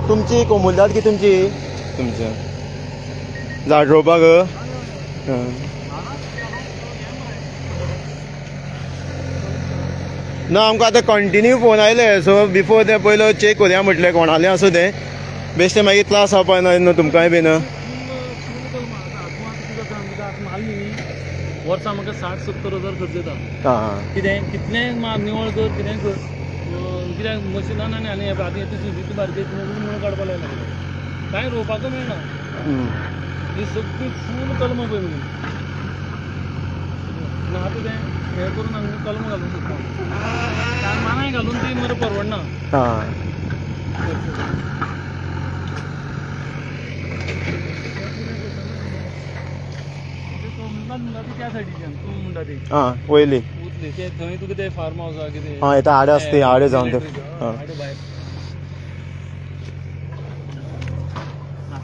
तुमची कोमुलदाद की तुमची तुमचं झाड रोवपाक? ना आमकां आतां कंटिन्यू फोन आयले, सो बिफोर तें पयलो चॅक करुया म्हटलें कोणालें आसूं तें, बेश्टें मागीर त्रास जावपा ना न्हू तुमकांय बीन. वर्सा म्हाका 60-70 हजार खर्च येता. कितें कितलें निवळ कर कितें कर, कित्याक मशिनान आनी आनी आतां ती बारकी म्हणून काडपाक लागला, कांय रोवपाकूय मेळना. ही सगळी फूल कलमां पळय म्हणून ना आतां तें हें करून आमी कलमां घालूंक सोदता, मानाय घालून ती मरे परवडना. म्हणटा ती त्या सायडीच्यान तूं म्हणटा ती वयली उरली ते थंय तुका ते फार्म हावस आहा कितें. हय ते आडे आसता, आडे जावन ते आडे भायर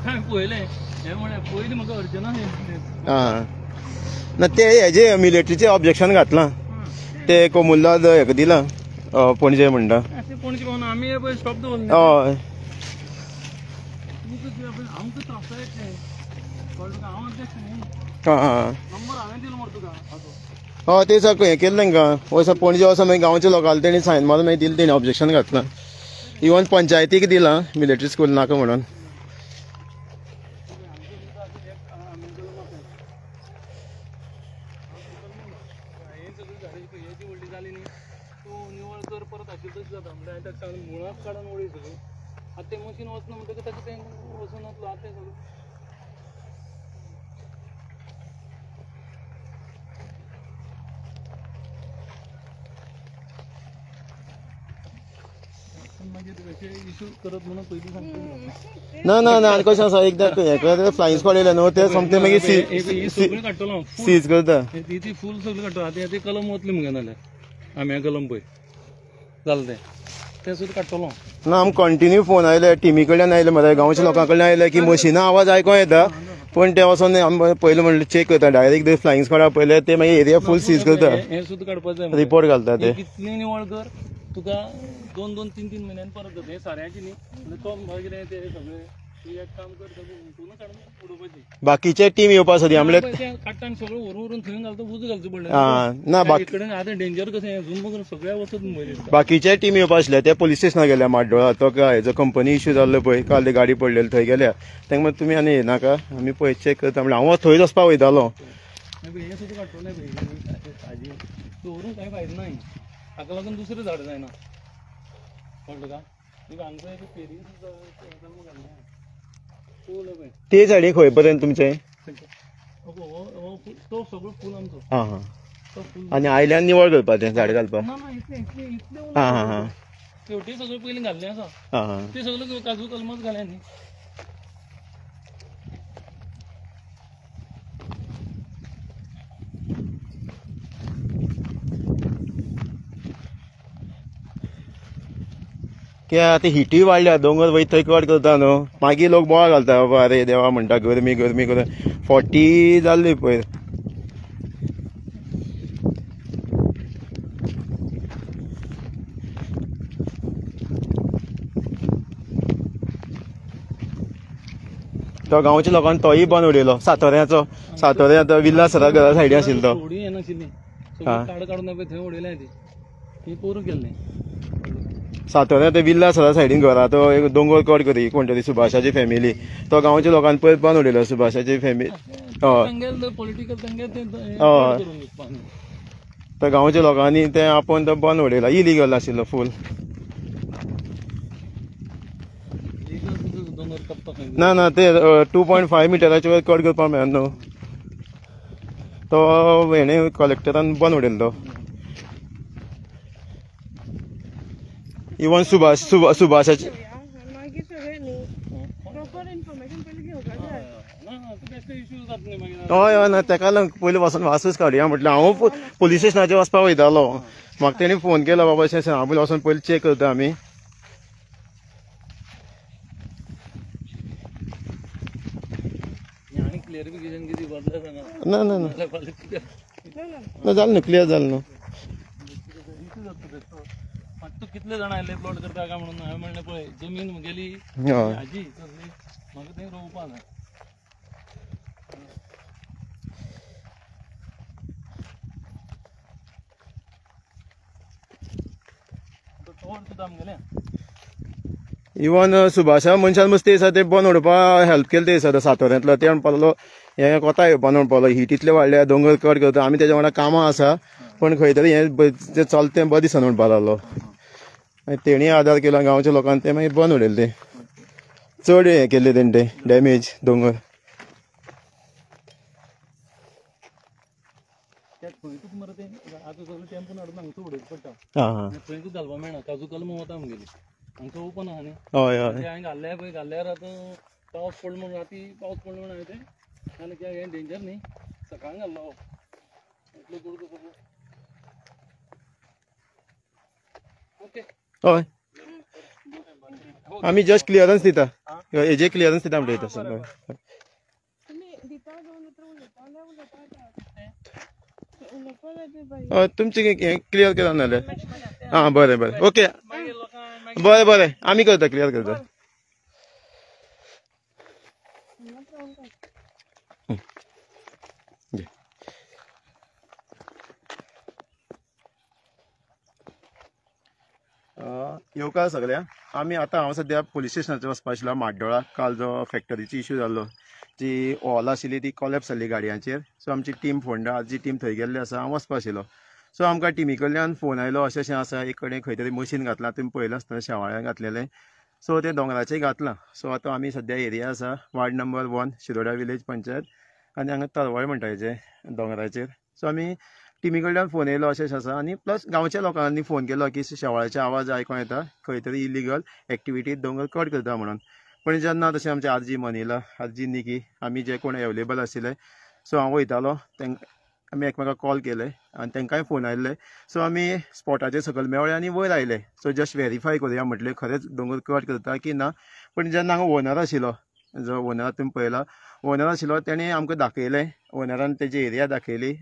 हांवें पळयलें हें म्हळ्यार पयलीं म्हाका अर्चना. ना ते हेजे मिलिटरीचें ऑब्जेक्शन घातलां, ते कोमुलदाद हेका दिलां पणजे म्हणटा. पणजे पावना आमी पळय स्टॉप दवरलें. हय आमकां त्रास जायत कळ्ळें तुका. हांव अध्यक्ष न्ही, नंबर हांवें दिलो मरे तुका. हय ते सगळें हें केल्लें तांकां वयसर पणजे वचोन मागीर गांवच्या लोकांक तेणी सायन मारून मागीर दिलें, तेणी ऑब्जेक्शन घातलां. इवन पंचायतीक दिलां मिलिटरी स्कूल नाका म्हणून. तूं निवळ कर परत आशिल्ले तशें जाता म्हणल्यार हांवें ताका सांगलें मुळांत काडून उडय सगळीं. आतां तें मशीन वचना म्हणटकच ताका तें वचून वतलो आतां तें सगळें. ना ना ना आनी कशें आसा एकदां हें करता फ्लायिंग स्क्वॉड येयलें न्हू ते सोमतें मागीर सीज करता. ती फूल सगळें काडटलो. आतां ते कलम वतली मुगे नाल्यार आम्या कलम पळय जालें तें तें सुद्दां काडटलो. ना आमकां कंटिन्यू फोन आयले, टिमी कडल्यान आयले मरे, गांवच्या लोकां कडल्यान आयले की मशिना आवाज आयकों येता, पूण ते वचोन आमी पयलीं म्हणलें चॅक करता डायरेक्ट ते फ्लायिंग स्क्वॉडा पयलें ते मागीर एरिया फूल सीज करता, हें सुद्दां काडपाक जाय, रिपोर्ट घालता. ते कितलें निवळ कर तुका 2-2, 3-3 म्हयन्यांनी परत जाता. हें साऱ्याचें न्ही म्हणजे तो मागीर ते सगळें तूं एक काम कर सगळें उमटून काडून उडोवपाचें. बाकीचे टीम येवपा सोदी म्हणल्यार काडटा आनी सगळें व्हरून व्हरून थंय घालता, उजो घालचो पडलें. ना कडेन आतां डेंजर कशें झूम करून सगळ्या वचत मुंबय. बाकीचे टीम येवपा आसले ते पोलीस स्टेशनार गेल्या म्हाड्डोळा, तो हेजो कंपनी इश्यू जाल्लो पळय काल गाडी पडलेली थंय गेल्या. तांकां मागीर तुमी आनी येनाका आमी पळय चॅक करता म्हणल्यार हांव थंयच वचपा वयतालो. हें सुद्दां काडटलें पळय, दवरून कांय फायदो ना, हाका लागून दुसरें झाड जायना. कळ्ळें तुका? हांगसर पेरी सुद्दां ते झाडी खंय पर्यंत तुमचें? तो सगळो फूल आमचो. हां हां. आनी आयल्यान निवळ करपाचें झाड घालपाक? ना ना इतलें इतलें हां हां हां. शेवटी सगळें पयलीं घाल्लें आसा. हां हां. ते सगळें काजू कलमच घालें न्ही. कित्याक आतां हिटूय वाडल्या, दोंगर वयता थंय कट करता न्हू, मागीर लोक बोवाळ घालता बाबा अरे देवा म्हणटा गरमी गरमी करून 40 जाल्ली पयर. तो गांवच्या लोकांनी तोय बंद उडयलो सातोऱ्याचो. सातोऱ्या आतां विल्ला सरा घरा सायडी आशिल्लो तो. काडून थंय उडयल्या ती. ती करूं केल्लें. सातोऱ्या ते विल्ला आसा सायडीन घरा, तो एक दोंगर कट करी कोण तरी सुभाषाची फॅमिली, तो गांवच्या लोकांनी पयर बंद उडयलो सुभाषाची फॅमिली. हय, पॉलिटिकल तेंगे ते हय, तो गांवच्या लोकांनी ते आपोवन तो बंद उडयला, इलिगल आशिल्लो फूल. ना ना, ते 2.5 मिटराचे वयर कट करपाक मेळना न्हू, तो हेणे कलेक्टरान बंद उडयलो. इवन सुभाष सुभाषाचे हय हय ना, तेका लागून पयलीं वचून वासूच काडया म्हटल्यार हांव पुलीस स्टेशनाचेर वचपाक वयतालो, म्हाका तेणी फोन केलो बाबा अशें अशें, हांव पयलीं वचून पयलीं चॅक करता आमी. ना ना ना ना, जालें न्हू, क्लियर जालें न्हू. कितले जाण आयले प्लॉट करता काय म्हणून हांवें म्हणलें पळय जमीन म्हगेली हाजी कसली, म्हाका थंय रोवपा जाय. सुद्दां आमगेलें. इवन सुभाषा मनशान मस्ती आसा ते बंद उडोवपा हेल्प केले ते आसा सातोऱ्यांतलो, ते म्हणपाक लागलो हें कोता येवपा म्हणपाक लागलो, हीट इतले वाडल्या, दोंगर कट करता, आमी तेज्या वांगडा कामां आसा पण खंय तरी हें जें चलता तें बरें दिसना म्हणपाक लागलो. मागीर तेणी आदार केलो गांवच्या लोकांनी, ते मागीर बंद उडयलें, ते चड हें केल्लें तेणें ते डॅमेज दोंगर. आं हां, हांगचो ओपन आहा न्ही. हय हय, हांवें घाल्ले पळय, घाल्ल्यार आतां पावस पडलो म्हणून, राती पावस पडलो म्हणून हांवें तें आनी कित्याक हें डेंजर न्ही, सकाळीं घाल्लो इतलो कुडको सगळो. ओके, हय, आमी जस्ट क्लियरन्स दिता, हेजे क्लियरन्स दिता म्हणटा तसो. हय, तुमचें हें क्लियर करा नाल्यार. आं बरें बरें, ओके, बरें बरें, आमी करता, क्लियर करता. येवकार सगळ्या. आमी आतां हांव सद्या पुलीस स्टेशनाचेर वचपा आशिल्लो म्हाड्डोळा. काल जो फॅक्टरीची इशू जाल्लो, जी हॉल आशिल्ली ती कॉलेप्स जाल्ली गाडयांचेर. सो आमची टीम फोंडा, जी टीम थंय गेल्ली आसा, हांव वचपा आशिल्लो. सो आमकां टिमी कडल्यान फोन आयलो अशें अशें आसा, एक कडेन खंय तरी मशीन घातलां, तुमी पळयलां आसतना शेवाळ्यान घातलेलें, सो तें दोंगराचेर घातलां. सो आतां आमी सद्या एरिया आसा ward number 1 Shiroda village panchayat, आनी हांगा तरवळ म्हणटा हेजे दोंगराचेर. सो आमी टिमी कडल्यान फोन येयलो अशें अशें आसा, आनी प्लस गांवच्या लोकांनी फोन केलो की शेवाळ्याचे आवाज आयकों येता, खंय तरी इलिगल एक्टिविटी दोंगर कट करता म्हणून. पण जेन्ना तशें आमचे आरजी मनीला, आरजी निकी, आमी जे कोण एवेलेबल आशिल्ले, सो हांव वयतालो, तांकां आमी एकमेकाक कॉल केले आनी तांकांय फोन आयिल्ले. सो आमी स्पॉटाचेर सकयल मेळ्ळे आनी वयर आयले. सो जस्ट वेरीफाय करुया म्हटलें खरेंच दोंगर कट करता की ना. पण जेन्ना हांगा ओनर आशिल्लो, जो ओनर तुमी पळयला, ओनर आशिल्लो तेणें आमकां दाखयलें, ओनरान तेजी एरिया दाखयली.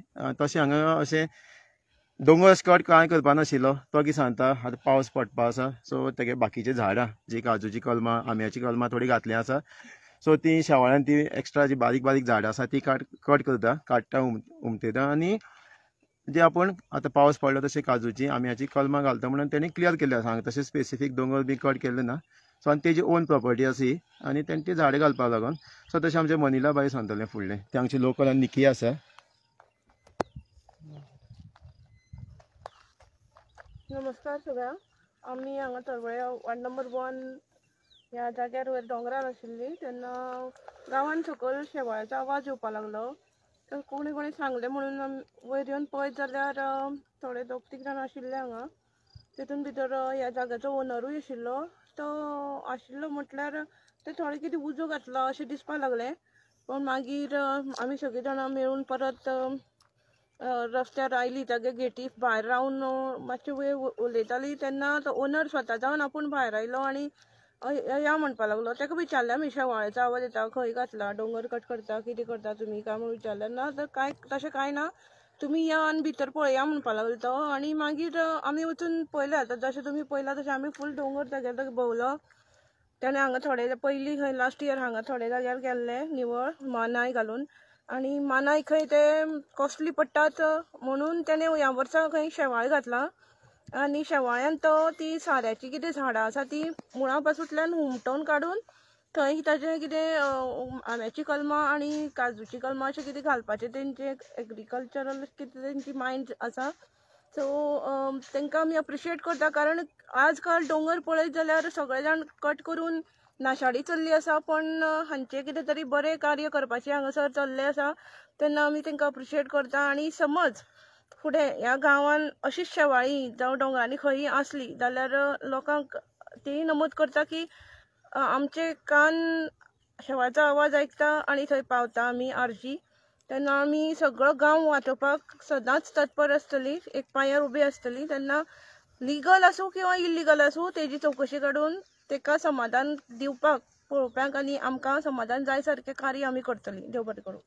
तशें हांगा अशें दोंगर कट कांय करपा नाशिल्लो. तो कितें सांगता, आतां पावस पडपा आसा, सो तेगे बाकीचीं झाडां जी काजूची कलमां, आंब्याची कलमां थोडीं घातलीं आसा, सो ती शेवाळ्यान ती एक्स्ट्रा जी बारीक बारीक झाडां आसा ती कट करता, काडटा, उमथयता, आनी जे आपूण आतां पावस पडलो तशें काजूची आंब्याची कलमां घालता म्हणून तेणी क्लियर केल्लें आसा. हांगा तशें स्पेसिफीक दोंगर बी कट केल्ले ना. सो आनी तेजी ओन प्रॉपर्टी आसा ही, आनी तेणी ती झाडां घालपाक लागून. सो तशें आमचें मनीला बाई सांगतलें फुडलें, ते हांगचे लोकल आनी निकी आसा. नमस्कार सगळ्यांक. आमी हांगा तरवळ्या वार्ड नंबर 1 ह्या जाग्यार वयर दोंगरार आशिल्ली तेन्ना गांवान सकयल शेवाळ्याचो आवाज येवपाक लागलो. तर कोणी कोणी सांगलें म्हणून वयर येवन पळयत जाल्यार थोडे दोग तीग जाण आशिल्ले हांगा. तितून भितर ह्या जाग्याचो ओनरूय आशिल्लो. तो आशिल्लो म्हटल्यार ते थोडे कितें उजो घातला अशें दिसपाक लागलें. पूण मागीर आमी सगळीं जाणां मेळून परत रस्त्यार आयली. तागे गेटी भायर रावन मातशे वयर उलयताली तेन्ना तो ओनर स्वता जावन आपूण भायर आयलो आनी या म्हणपाक लागलो. ताका विचारलें आमी शेवाळ्याचो आवाज येता, खंय घातला, दोंगर कट करता, कितें करता तुमी काय म्हणून विचारलें. ना तर कांय तशें कांय ना, तुमी या आनी भितर पळया म्हणपाक लागलो तो. आनी मागीर आमी वचून पळयलें. आतां जशें तुमी पळयलां तशें आमी फूल दोंगर जाग्यार भोंवलो. तेणें हांगा थोडे पयलीं खंय लास्ट इयर हांगा थोडे जाग्यार गेल्ले निवळ मानाय घालून, आनी मानाय खंय ते कॉस्टली पडटात म्हणून तेणें ह्या वर्सा खंय शेवाळ घातलां. आनी शेवाळ्यान तो ती साऱ्याची कितें झाडां आसा ती मुळां पासूंतल्यान हुमटोवन काडून थंय ताजें कितें आंब्याची कलमां आनी काजूची कलमां अशें कितें घालपाचें तेंचें एग्रीकल्चरल कितें तेंची मायंड आसा. सो तांकां आमी अप्रिशिएट करता, कारण आज काल दोंगर पळयत जाल्यार सगळे जाण कट करून नाशाडी चल्ली आसा, पण हांचें कितें तरी बरें कार्य करपाचें हांगासर चल्लें आसा तेन्ना आमी तांकां अप्रिशिएट करता. आनी समज फुडें ह्या गांवान अशीच शेवाळी जावं दोंगरांनी खंयी आसली जाल्यार लोकांक तेय नमूद करता की आमचे कान शेवाळ्याचो आवाज आयकता आनी थंय पावता आमी आरजी, तेन्ना आमी सगळो गांव वाटोवपाक सदांच तत्पर आसतली, एक पांयार उबी आसतली. तेन्ना लिगल आसूं किंवा इलिगल आसूं तेजी चवकशी काडून तेका समाधान दिवपाक पळोवप्यांक आनी आमकां समाधान जाय सारकें कार्य आमी करतली. देव बरें करूं.